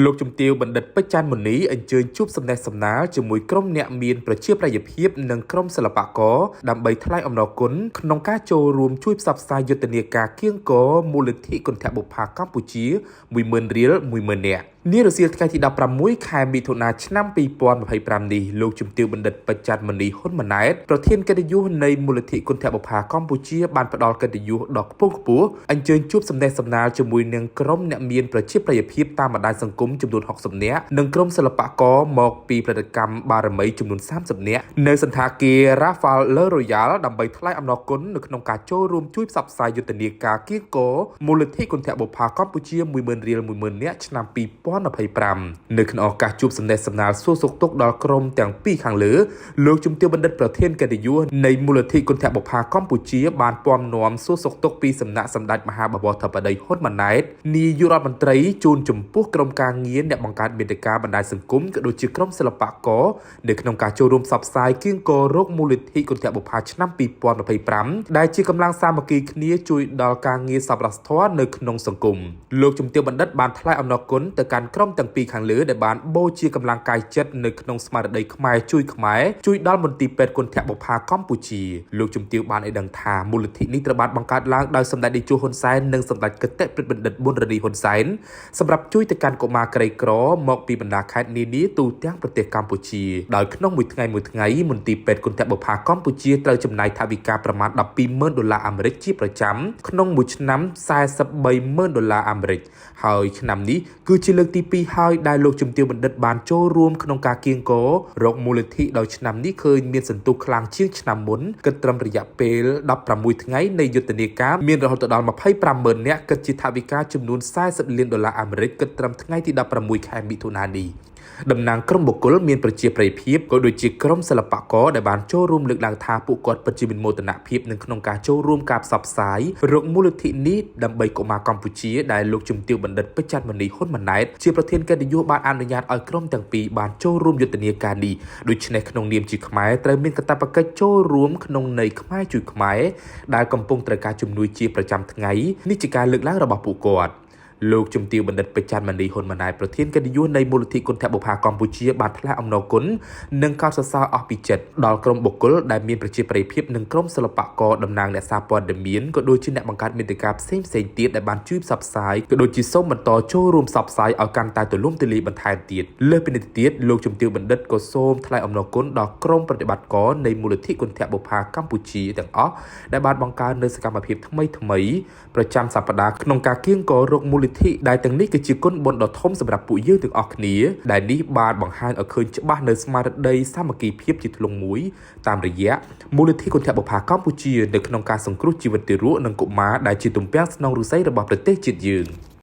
លោកជំទាវបណ្ឌិតពេជ្រច័ន្ទមុនីអញ្ជើញជួបសំណេះសំណាលជាមួយក្រុមអ្នកមានប្រជាប្រិយភាពនិងក្រុមសិល្បករដើម្បីថ្លែងអំណរគុណក្នុងការចូលរួមជួយផ្សព្វផ្សាយយុទ្ធនាការគៀងគរមូលនិធិគន្ធបុប្ផាកម្ពុជា10000រៀល10000នាក់នារសៀលថ្ងៃទី16ខែមិថុនាឆ្នាំ2025នេះលោកជំទាវបណ្ឌិតពេជ្រច័ន្ទមុនីហ៊ុនម៉ាណែតប្រធានកិត្តិយសនៃមូលនិធិគន្ធបុប្ផាកម្ពុជាបានផ្ដល់កិត្តិយសដ៏ខ្ពង់ខ្ពស់អញ្ជើញជួបសំណេះសំណាលជាមួយនឹងក្រុមអ្នកមានប្រជាប្រិយភាពតាមបណ្ដាញសង្គមចំនួន60នាក់និងក្រុមសិល្បករមកពីផលិតកម្មបារមីចំនួន30នាក់នៅសណ្ឋាគារ Rafale Le Royal ដើម្បីថ្លែងអំណរគុណនៅក្នុងការចូលរួមជួយផ្សព្វផ្សាយយុទ្ធនាការគៀងគរមូលនិធិគន្ធបុប្ផាកម្ពុជា10000រៀល10000នាក់ឆ្នាំ2025នៅក្នុងឱកាសជួបសំណេះសំណាលសួរសុខទុក្ខដល់ក្រុមទាំងពីរខាងលើលោកជំទាវបណ្ឌិតប្រធានកិត្តិយសនៃមូលនិធិគន្ធបុប្ផាកម្ពុជាបានពំនាំសួរសុខទុក្ខពីសំណាក់សម្ដេចមហាបវរធិបតីហ៊ុនម៉ាណែតនាយករដ្ឋមន្ត្រីជូនចំពោះក្រុមការងារអ្នកបង្កើតមាតិកាបណ្ដាញសង្គមក៏ដូចជាក្រុមសិល្បករនៅក្នុងការចូលរួមផ្សព្វផ្សាយគៀងគររកមូលនិធិគន្ធបុប្ផាឆ្នាំ2025ដែលជាកម្លាំងសាមគ្គីគ្នាជួយដល់ការងារសប្បុរសធម៌នៅក្នុងសង្គមលោកជំទាវបណ្ឌិតបានថ្លែងអំណរគុណទៅកាន់ក្រុមទាំងពីរខាងលើដែលបានបូជាកម្លាំងកាយចិត្តនៅក្នុងស្មារតីខ្មែរជួយខ្មែរជួយដល់មន្ទីរពេទ្យគន្ធបុប្ផាកម្ពុជាលោកជំទាវបានឲ្យដឹងថាមូលនិធិនេះត្រូវបានបង្កើតឡើងដោយសម្ដេចតេជោហ៊ុនសែននិងសម្ដេចគតិព្រឹទ្ធបណ្ឌិតប៊ុនរ៉ានីហ៊ុនសែនសម្រាប់ជួយទៅកាន់កុមារក្រីក្រមកពីបណ្ដាខេត្តនានាទូទាំងប្រទេសកម្ពុជាដោយក្នុងមួយថ្ងៃមួយថ្ងៃមន្ទីរពេទ្យគន្ធបុប្ផាកម្ពុជាត្រូវចំណាយថវិកាប្រមាណ120,000ដុល្លារអាមេរិកជាប្រចាំក្នុងមួយឆ្នាំ430,000ដុល្លារអាមេរិកហើយឆ្នាំនេះគឺជាលើកទី2ហើយដែលលោកជំទាវបណ្ឌិតបានចូលរួមក្នុងការគៀងគររកមូលនិធិដោយឆ្នាំនេះឃើញមានសន្ទុះខ្លាំងជាងឆ្នាំមុនគិតត្រឹមរយៈពេល16ថ្ងៃនៃយុទ្ធនាការមានរហូតដល់250,000នាក់គិតជាថវិកាចំនួន40លានដុល្លារអាមេរិកគិតត្រឹមថ្ងៃទី16ខែមិថុនានេះតំណាងក្រុមបុគ្គលមានប្រជាប្រិយភាពក៏ដូចជាក្រុមសិល្បករដែលបានចូលរួមលើកឡើងថាពួកគាត់ពិតជាមានមោទនភាពនៅក្នុងការចូលរួមការផ្សព្វផ្សាយរកមូលនិធិនេះដើម្បីកុមារកម្ពុជាដែលលោកជំទាវបណ្ឌិតពេជ្រច័ន្ទមនីហ៊ុនម៉ាណែតជាប្រធានកិត្តិយសបានអនុញ្ញាតឲ្យក្រុមទាំងពីរបានចូលរួមយុទ្ធនាការនេះដូច្នេះក្នុងនាមជាខ្មែរត្រូវមានកាតព្វកិច្ចចូលរួមក្នុងន័យខ្មែរជួយខ្មែរដែលកំពុងត្រូវការជំនួយជាប្រចាំថ្ងៃនេះជាការលើកឡើងរបស់ពួកគាត់លោកជំទាវបណ្ឌិតពេជ្រច័ន្ទមនីហ៊ុនម៉ាណែតប្រធានកិត្តិយសនៃមូលនិធិគន្ធបុប្ផាកម្ពុជាបានថ្លែងអំណរគុណនិងកោតសរសើរអស់ពីចិត្តដល់ក្រុមបុគ្គលដែលមានប្រជាប្រិយភាពនិងក្រុមសិល្បករតំណាងអ្នកសារព័ត៌មានក៏ដូចជាអ្នកបង្កើតមាតិកាផ្សេងៗទៀតដែលបានជួយផ្សព្វផ្សាយក៏ដូចជាសូមបន្តចូលរួមផ្សព្វផ្សាយឲ្យកាន់តែទូលំទូលាយបន្ថែមទៀតលើសពីនេះទៅទៀតលោកជំទាវបណ្ឌិតក៏សូមថ្លែងអំណរគុណដល់ក្រុមប្រតិបត្តិការនៃមូលនិធិគន្ធបុប្ផាកម្ពុជាទាំងអស់ដែលបានបង្កើននូវសកម្មភាពថ្មីៗប្រចាំសប្តាហ៍ក្នុងការគៀងគររកមូលនិធិដែលទាំងនេះគឺជាគុណបុណ្យដ៏ធំសម្រាប់ពួកយើងទាំងអស់គ្នាដែលនេះបានបង្ហាញឲ្យឃើញច្បាស់នៅស្មារតីសាមគ្គីភាពជាធ្លុងមួយតាមរយៈមូលនិធិគន្ធបុប្ផាកម្ពុជានៅក្នុងការសង្គ្រោះជីវិតទារកនិងកុមារដែលជាទំពាំងស្នងឫស្សីរបស់ប្រទេសជាតិយើង។